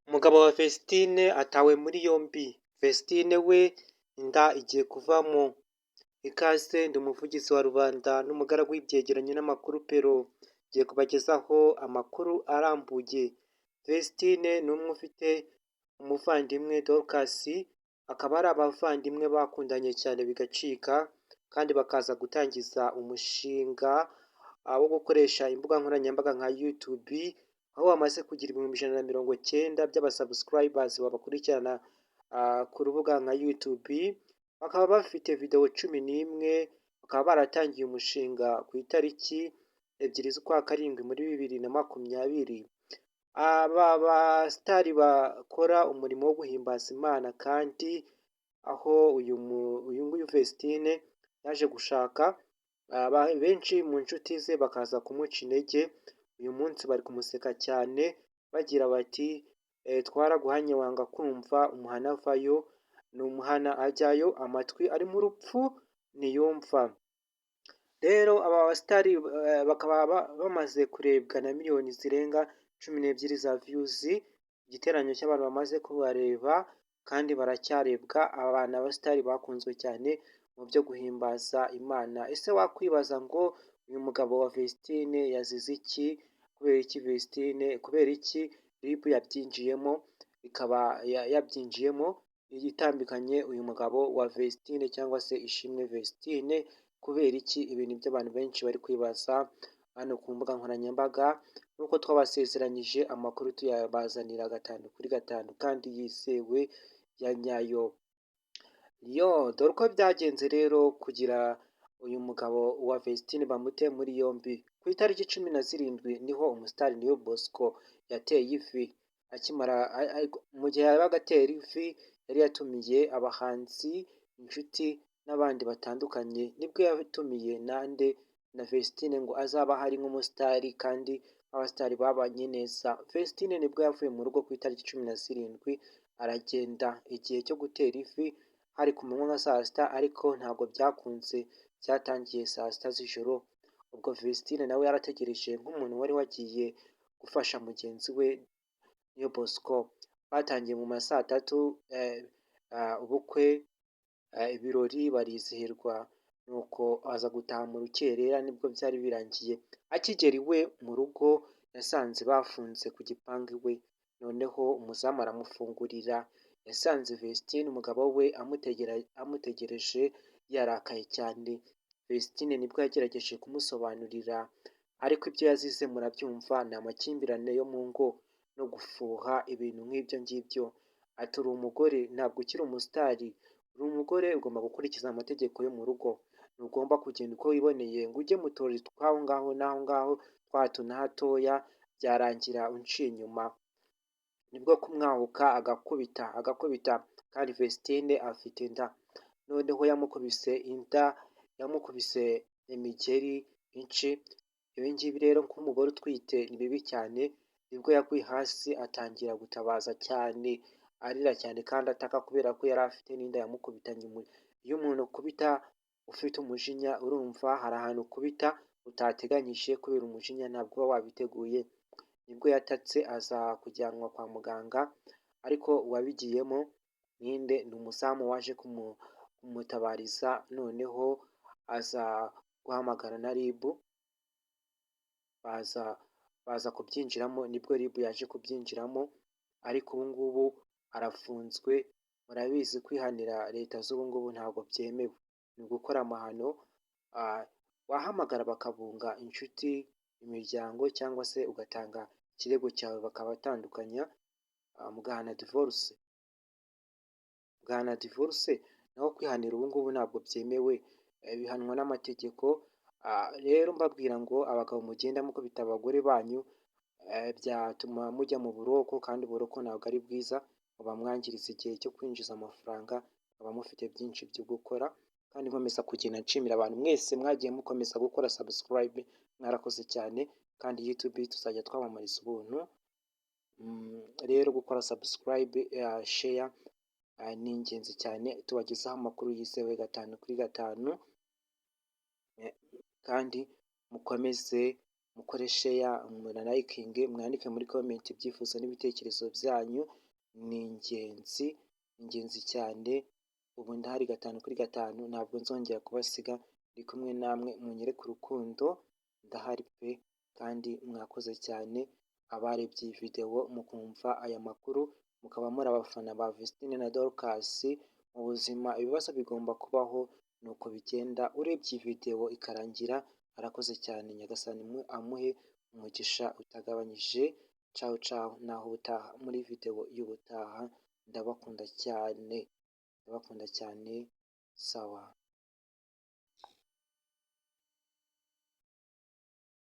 Umugabo wa Vestine atawe muri yombi. Vestine we inda igiye kuvamo. Ikaze, ndi umuvugizi wa rubanda n'umugaragu w'ibyegeranyo n'amakuru pero. Ngiye kubagezaho amakuru arambuye. Vestine ni umwe ufite umuvandimwe Dorcas, akaba ari abavandimwe bakundanye cyane bigacika, kandi bakaza gutangiza umushinga wo gukoresha imbuga nkoranyambaga nka YouTube, aho bamaze kugira 190,000 by'aba subscribers babakurikirana ku rubuga nka YouTube, bakaba bafite videwo 11, bakaba baratangiye umushinga ku itariki 2 z'ukwa karindwi muri 2020. Aba basitari bakora umurimo wo guhimbaza Imana, kandi aho uyu nguyu Vestine yaje gushaka, benshi mu nshuti ze bakaza kumuca intege, uyu munsi bari kumuseka cyane bagira bati: "Twaraguhanye wanga kumva, umuhana avayo ni umuhana ajyayo, amatwi arimo urupfu ntiyumva." Rero aba basitari bakaba bamaze kurebwa na miliyoni zirenga 12 za views, igiteranyo cy'abantu bamaze kubareba, kandi baracyarebwa. Aba ni abasitari bakunzwe cyane mu byo guhimbaza Imana. Ese wakwibaza ngo uyu mugabo wa Vestine yazize iki? Kubera iki Vestine, kubera iki RIB yabyinjiyemo, ikaba yabyinjiyemo itambikanye uyu mugabo wa Vestine cyangwa se Ishimwe Vestine? Kubera iki? Ibintu by'abantu benshi bari kwibaza hano ku mbuga nkoranyambaga. Nk'uko twabasezeranyije, amakuru tuyabazanira gatanu kuri gatanu kandi yizewe ya nyayo. Yo, dore uko byagenze rero kugira uyu mugabo wa Vestine bamute muri yombi. Ku itariki 17 niho umusitari Niyo Bosco yateye ivi. Akimara, mu gihe yabaga atera ivi, yari yatumiye abahanzi, inshuti n'abandi batandukanye. Nibwo yatumiye nande? Na Vestine, ngo azabe ahari nk'umusitari kandi abasitari babanye neza. Vestine nibwo yavuye mu rugo ku itariki 17 aragenda. Igihe cyo gutera ivi hari ku manywa nka saa 6, ariko ntabwo byakunze, byatangiye saa 6 z'ijoro. Ubwo Vestine nawe yarategereje nk'umuntu wari wagiye gufasha mugenzi we Niyo Bosco. Batangiye mu ma saa 3 ubukwe, ibirori, barizihirwa, nuko aza gutaha mu rukerera, nibwo byari birangiye. Akigera iwe mu rugo yasanze bafunze ku gipangu iwe, noneho umuzamu aramufungurira. Yasanze Vestine umugabo we amutegereje yarakaye cyane. Vestine nibwo yagerageje kumusobanurira, ariko ibyo yazize murabyumva, ni amakimbirane yo mu ngo no gufuha, ibintu nk'ibyo ngibyo. Ati: "Uri umugore, ntabwo ukiri umusitari, uri umugore, ugomba gukurikiza amategeko yo mu rugo. Ntugomba kugenda uko wiboneye ngo ujye mu turori tw'aho ngaho n'aho ngaho twa hato na hatoya, byarangira unciye inyuma." Nibwo kumwahuka, agakubita, agakubita, kandi Vestine afite inda. Noneho yamukubise inda, yamukubise imigeri inshi. Ibi ngibi rero nk'umugore utwite ni bibi cyane. Nibwo yaguye hasi atangira gutabaza cyane, arira cyane kandi ataka, kubera ko yari afite n'inda yamukubitanye. Iyo umuntu ukubita ufite umujinya, urumva hari ahantu ukubita utateganyije kubera umujinya, ntabwo uba wabiteguye. Nibwo yatatse aza kujyanwa kwa muganga, ariko uwabigiyemo ninde? Ni umuzamu waje kumutabariza, noneho aza guhamagara na RIB, baza kubyinjiramo. Nibwo RIB yaje kubyinjiramo, ariko ubu ngubu arafunzwe. Murabizi, kwihanira leta z'ubu ngubu ntabwo byemewe, ni ugukora amahano. Wahamagara bakabunga inshuti, imiryango, cyangwa se ugatanga ikirego cyawe bakabatandukanya, mugahana divorce, mugahana divorce. Naho kwihanira ubu ngubu ntabwo byemewe, bihanwa n'amategeko. Rero mbabwira ngo abagabo mugenda mukubita abagore banyu, byatuma mujya mu buroko, kandi uburoko ntabwo ari bwiza, bamwangiriza igihe cyo kwinjiza amafaranga, muba mufite byinshi byo gukora. Kandi nkomeza kugenda nshimira abantu mwese mwagiye mukomeza gukora subscribe, mwarakoze cyane. Kandi YouTube tuzajya twamamariza ubuntu. Rero gukora subscribe, share ni ingenzi cyane. Tubagezaho amakuru yizewe gatanu kuri gatanu, kandi mukomeze. Mukore share, munalikinge, mwandike muri comment ibyifuzo n'ibitekerezo byanyu, ni ingenzi, ingenzi cyane. Ubu ndahari 5 kuri 5, ntabwo nzongera kubasiga, ndi kumwe namwe, munyereke urukundo, ndahari pe. Kandi mwakoze cyane abarebye iyi videwo mukumva aya makuru, mukaba muri abafana ba Vestine na Dorcas. Mu buzima ibibazo bigomba kubaho, nuko bigenda. Urebye iyi videwo ikarangira arakoze cyane, Nyagasani amuhe umugisha utagabanyije. Cawu cawu, naho ubutaha muri videwo y'ubutaha. Ndabakunda cyane, ndabakunda cyane, sawa.